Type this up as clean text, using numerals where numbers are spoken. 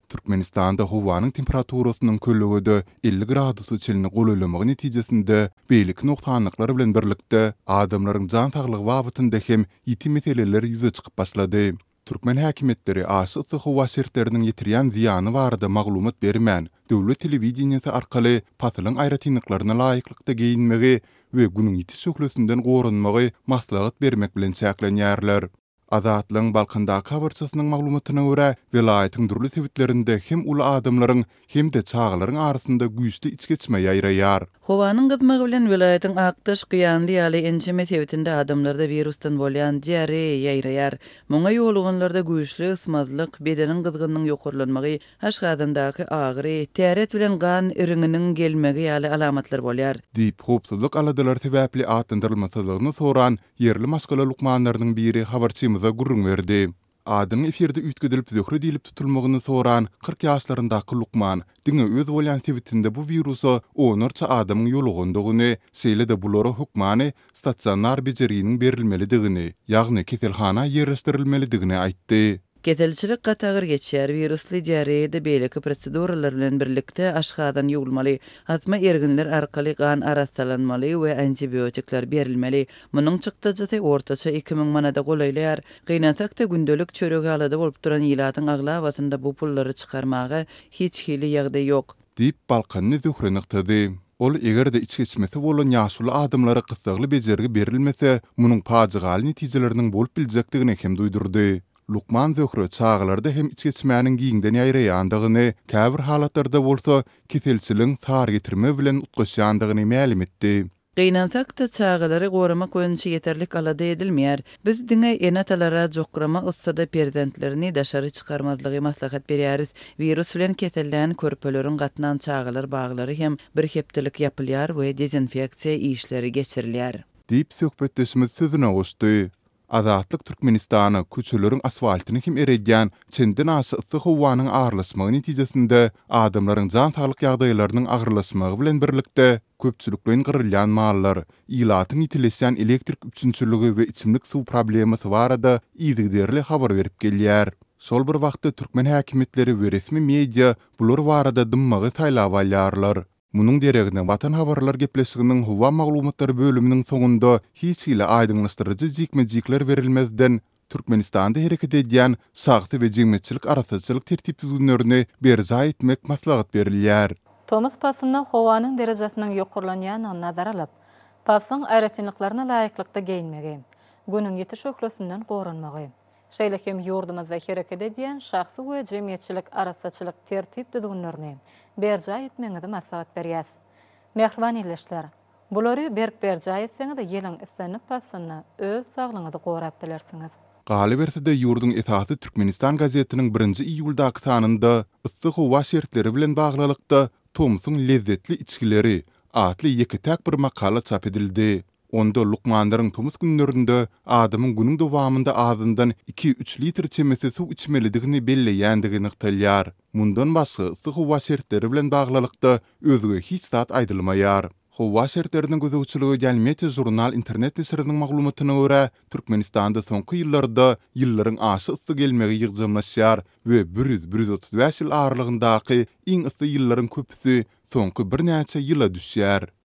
Türkmenistanda howanyň temperaturasynyň kölegede 50 gradusa çenli golaýlamagy netijesinde beýleki nogsanlyklar bilen birlikde, adamlaryň jan saglygy babatynda hem ýiti meseleler ýüze çykyp başlady. Türkmen häkimiýetleri aşa yssy howa şertleriniň ýetirýän zyýany barada maglumat bermän, döwlet telewideniýesi arkaly pasylyň aýratynlyklaryna laýyklykda geýinmegi we günüň ýiti şöhlesinden goranmagy maslahat bermek bilen çäklenýärler. Azatlygyň Balkandaky habarçysynyň maglumatyna görä, welaýatyň dürli sebitlerinde hem uly adamlaryň, hem-de çagalaryň arasynda güýçli içgeçme ýaýraýar. Howanyň gyzmagy bilen welaýatyň Akdaş, Gyýanly ýaly ençeme sebitinde adamlarda wirusdan bolýan diareýa ýaýraýar. Muňa ýoluganlarda güýçli ysmazlyk, bedeniň gyzgynynyň ýokarlanmagy, aşgazandaky agyry, täret bilen gan iriňiniň gelmegi ýaly alamatlar bolýar. Diýip, howpsuzlyk aladalary sebäpli atlandyrylmasyzlygyny soran ýerli maşgala lukmanlarynyň biri habarçymyza gürrüň berdi. Adynyň efirde üýtgedilip Zöhre diýlip tutulmagyny soran 40 ýaşlaryndaky lukman diňe öz bolýan sebitinde bu wirusa onlarça adamyň ýolugandygyny, şeýle-de bulara hökmany stasionar bejerginiň berilmelidigini, ýagny keselhana ýerleşdirilmelidigini aýtdy. Keselçilik gaty agyr geçýär. Wirusly diareýada beýleki proseduralar bilen birlikde aşgazan ýuwulmaly, asma erginler arkaly gan arassalanmaly we antibiotikler berilmeli. Munuň çykdajysy ortaça 2000 manada golaýlaýar. Gynansak-da, gündelik çöregi alada bolup duran ilatyň aglabasynda bu pullary çykarmaga hiç hili ýagdaý ýok. Diýip, balkanly Zöhre nygtady. Ol eger-de içgeçmesi bolan ýaşuly adamlara gyssagly bejergi berilmese, munuň pajygaly netijeleriniň bolup biljekdigini hem duýdurdy. Lukman Zöhre çagalarda hem içgeçmäniň giňden ýaýraýandygyny, käbir halatlarda bolsa keselçiligiň sary getirme bilen utgaşýandygyny mälim etdi. Gynansak-da, çagalary goramak boýunça ýeterlik alada edilmeýär. Biz diňe ene-atalara jokrama yssyda perzentlerini daşary çykarmazlygy maslahat berýäris. Wirus bilen kesellän körpeleriň gatnan çagalar baglary hem bir hepdelik ýapylýar we dezinfeksiýa işleri geçirilýär. Diýip, söhbetdeşimiz sözüne goşdy. Azatlyk Türkmenistana köçeleriň asfaltyny hem eredýän çendenaşa yssy howanyň aralaşmagy netijesinde adamlaryň jan-saglyk ýagdaýlarynyň agyrlaşmagy bilen birlikde, köpçülikleýin gyrylýan mallar, ilatyň ýitileşýän elektrik üpjünçiligi we içimlik suw problemasy barada yzygiderli habar berip gelýär. Şol bir wagtda türkmen häkimiýetleri we resmi media bular barada dymmagy saýlap alýarlar. Munuň deregine Watan habarlar gepleşiginiň howa maglumatlary bölüminiň soňunda hiç hili aýdyňlaşdyryjy jikme-jikler berilmezden, Türkmenistanda hereket edýän şahsy we jemgyýetçilik arassaçylyk tertip-düzgünlerini berjaý etmek maslahat berilýär. Tomus paslynda howanyň derejesiniň ýokarlanýandygyny nazara alyp, paslyň aýratynlyklaryna laýyklykda geýinmegi, Günüň ýiti şöhlesinden goranmagy, Şeýle hem ýurdumyzda hereket edýän şahsy we jemgyýetçilik arassaçylyk tertip-düzgünlerini berjaý etmegiňizi maslahat berýäs. Mähriban ildeşler! Bulary berk berjaý etseňiz, ýylyň islendik paslynda öz saglygyňyzy gorap bilersiňiz. Galyberse-de, ýurduň esasy Türkmenistan gazetiniň birinji iýuldaky sanynda yssy howa şertleri bilen baglylykda Tomsuň lezzetli içgileri atly ýeke-täk bir makala çap edildi. Onda lukmanlaryň tomus günlerinde adamyň günüň dowamynda azyndan iki-üç litr çemesi suw içmelidigini belleýändigi nygtalýar. Mundan başga, yssy howa şertleri bilen baglylykda özge hiç zat aýdylmaýar. Howa şertlerine gözegçilik edýän Meteožurnal internet neşiriniň maglumatyna görä, Türkmenistanda soňky ýyllarda ýyllaryň aşa yssy gelmegi ýygjamlaşýar we 100-135 ýyl aralygyndaky iň yssy ýyllaryň köpüsi soňky birnäçe ýyla düşýär.